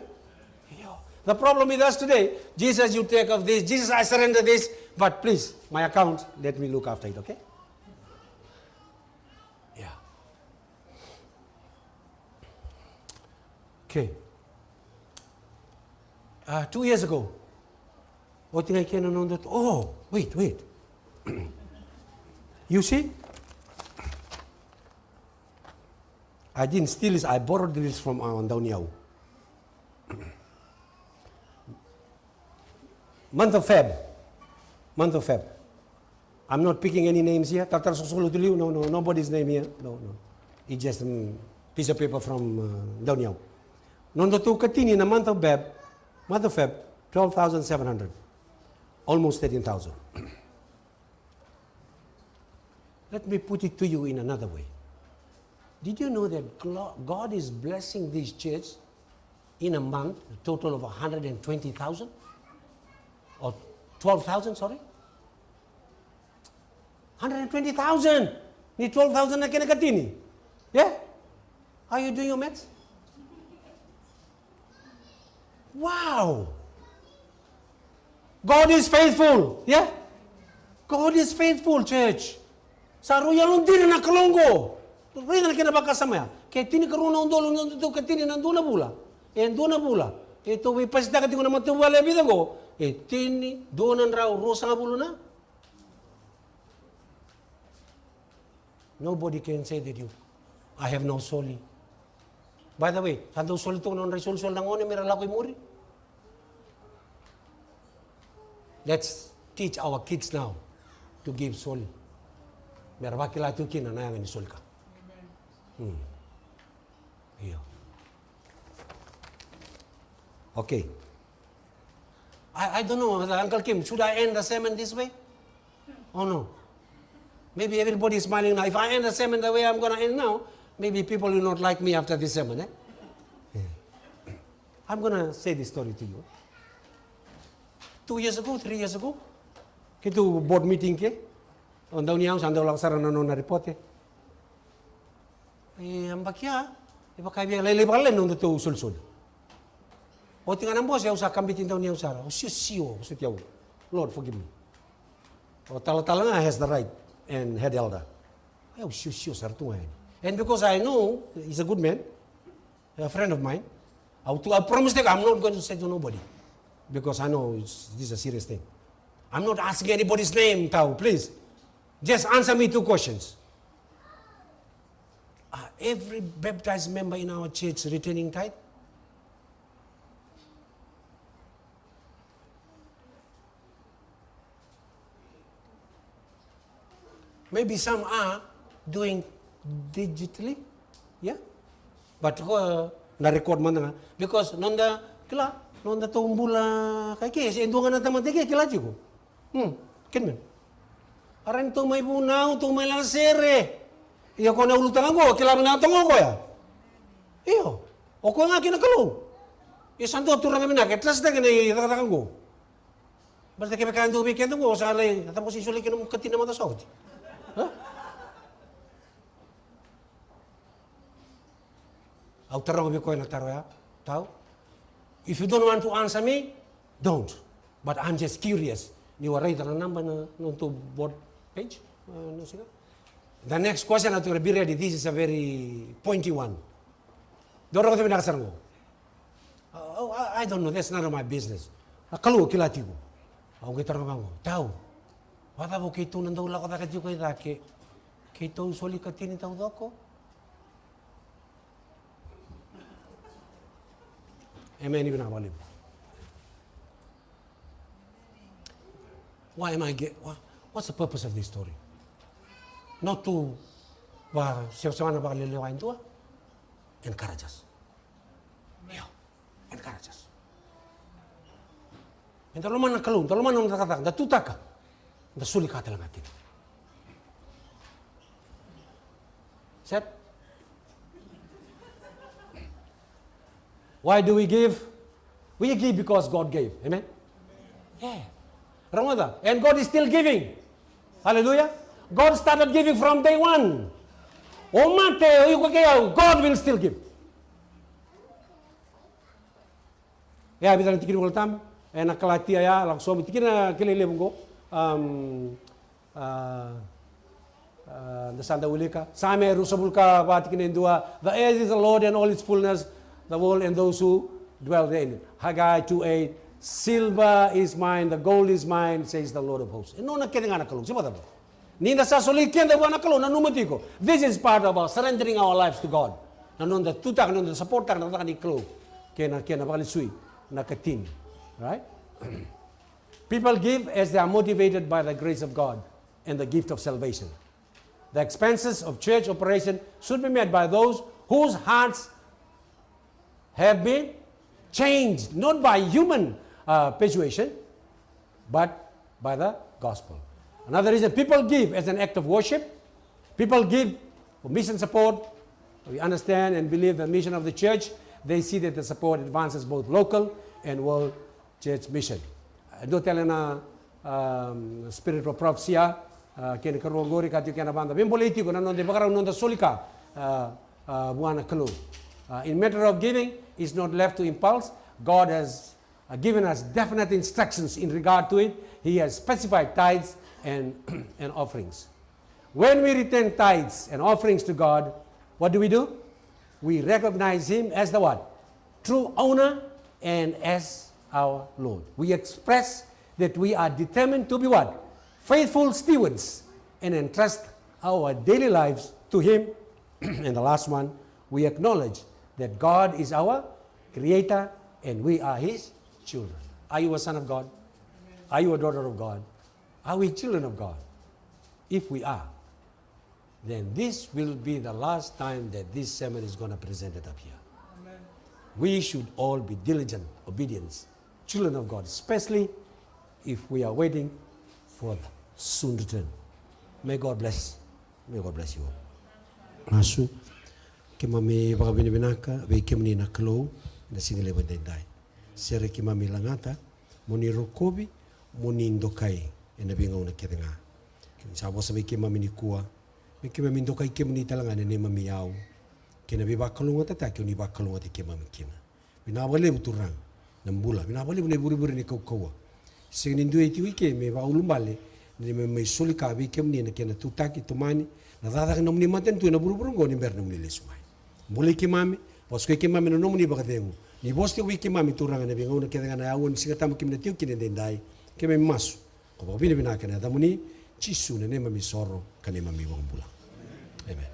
Io. The problem with us today, Jesus, you take off this. Jesus, I surrender this. But please, my account, let me look after it, okay? Yeah. Okay. Uh, two years ago, oti ga i ke na noda, oh, wait, wait. You see? I didn't steal this, I borrowed this from, uh, Dauniyau. Month of Feb. Month of Feb. I'm not picking any names here. Talatala Sokosoko Lotu Liu, no, no, nobody's name here. No, no. It's just a piece of paper from uh, Dauniyau. Nodatou katini na month of Feb, month of Feb, twelve thousand seven hundred. Almost thirteen thousand. Let me put it to you in another way. Did you know that God is blessing this church in a month, a total of one hundred twenty thousand? Or twelve thousand, sorry? Hundred and twenty thousand. Ni twelve thousand na kena katini. Yeah? Are you doing your maths? Wow. God is faithful. Yeah? God is faithful, church. Sa rui yalodina na Kalou qo. Raica na kena vakasama ya. Ke tinikarua na udolu na nodatou katini na dua na vula. E dua na vula. E tou veipasitaka tiko na matavuvale e vica qo. E tini, dua na drau, ruasagavulu na. Nobody can say that you, I have no soli. By the way, sa dau soli tu na nodra isolisoli na gone mera lako i muri. Let's teach our kids now to give soli. Mera vakila tu kina na yaga ni soli ka. Hmm. Io. Okay. I, I don't know, Uncle Kim, should I end the sermon this way? Oh no. Maybe everybody is smiling now. If I end the sermon the way I'm going to end now, maybe people will not like me after this sermon. Eh? Yeah. I'm going to say this story to you. Two years ago, three years ago, keitou board meeting ke, o Dauniyau sa dau lako sara na nona ripote. E yabaki ya, e vaka e via lailai vakalailai na nodatou isolisoli. Oti ga na bose au sa kabiti Dauniyau sara, au siosio, au sa tiko, Lord, forgive me. O talatala ga has the right and head elder. Au siosio sara tu ga yani. And because I know he's a good man, a friend of mine, I, I promise that I'm not going to say to nobody because I know it's, this is a serious thing. I'm not asking anybody's name, Tau, please. Just answer me two questions. Are every baptized member in our church returning tithe? Maybe some are doing digitally, yeah? But ko na record mada ga. Because noda, kila, nodatou bula kai ke, e dua ga na tamata ke, kila tiko. Hmm, kena mena. Era ni tou mai vunau, tou mai lagasere. Ia ko na ulutaga qo, kila vinaka toka o koya. Io, o koya ga kei na Kalou. Ia sa dua turaga vinaka, e trust-taka na icakacaka qo. Baleta kevaka e dua vei keda qo, sa lai, a cava ko sega ni solia kina nomu katina mada sa oti? Au taroga vei koya na taro ya, Tau. If you don't want to answer me, don't. But I'm just curious. Ni o raica na naba na nodatou board page, na siga. The next question, I have to be ready. This is a very pointy one. Dou rogoca vinaka sara qo. Oh, I, I don't know, that's none of my business. Na Kalou kila tiko. Au qai taroga vaqo, Tau, vakacava o keitou na dau lako cake tiko i cake? Keitou soli katini taucoko? Amen, vinaka vakalevu. Why am I get, wha-, what's the purpose of this story? Not to va, se, se vana vakalelewa e dua. Encourage us. Io, encourage us. Eda lomana na Kalou, da lomana na cakacaka, da tutaka, da soli ka tale ga kina. Set? Why do we give? We give because God gave. Amen? Yeah. Rogoca. And God is still giving. Hallelujah. God started giving from day one. O mate, o iko kei au, God will still give. Ia, e vica na tikina ni Volatabu ena Kalatia ya, lako sobu, tikina kilai levu qo. Um, a, a, da sa dau wilika. Same ruasagavulu ka va, tikina e dua. The earth is the Lord and all its fullness, the world and those who dwell therein. Haggai two eight, "Silver is mine, the gold is mine, says the Lord of hosts." E nona kece ga na Kalou, se vakacava? Ni da sa soli keda vua na Kalou, nanuma tiko. This is part of our surrendering our lives to God. Na noda tutaka, na noda supporttaka na cakacaka ni Kalou. Kei na, kei na vakalesui na katini. Right? People give as they are motivated by the grace of God and the gift of salvation. The expenses of church operation should be met by those whose hearts have been changed, not by human uh, persuasion, but by the gospel. Another reason, people give as an act of worship. People give for mission support. We understand and believe the mission of the church. They see that the support advances both local and world church mission. E dua tale na um, spirit of prophecy, uh, kena karua qori ka tiko kena vada. Veibolei tiko na noda ivakarau, noda soli ka uh, uh, vua na Kalou. Uh, in matter of giving, is not left to impulse. God has uh, given us definite instructions in regard to it. He has specified tithes and, and offerings. When we return tithes and offerings to God, what do we do? We recognize Him as the what? True owner and as our Lord. We express that we are determined to be what? Faithful stewards and entrust our daily lives to Him. And the last one, we acknowledge that God is our Creator and we are His children. Are you a son of God? Are you a daughter of God? Are we children of God? If we are, then this will be the last time that this sermon is going to present it up here. We should all be diligent, obedience, children of God, especially if we are waiting for the soon return. May God bless. May God bless you all. Masu, keimami vakavinavinaka vei kemuni na Kalou ena siga levu edaidai. Sere keimami lagata mo ni rokovi, mo ni dokai ena veigauna kece ga. Kemuni sa vosa vei keimami nikua, me keimami dokai kemuni tale ga ena neimami iyau kei na veivakalougatataki o ni vakalougatataki keimami kina. Vinaka vakalevu Turaga na bula, vinaka vakalevu na ivurevure ni kaukauwa. Sega ni dua e tiko i ke me vakaulubale ni me mai soli ka vei kemuni ena kena tutaki, tomani na cakacaka ni nomuni matanitu ena vuravura oqo ni bera nomuni lesu mai. Bolei keimami, vakasukai keimami na nomuni vakacegu. Ni vosa tiko vei keimami Turaga ena veigauna kece ga na aua ni Siga Tabu keimami na tiko kina edaidai. Keimami masu ko vakavinavinaka ena yacamuni Jisu na neimami isoro ka neimami iVakabula. Amen.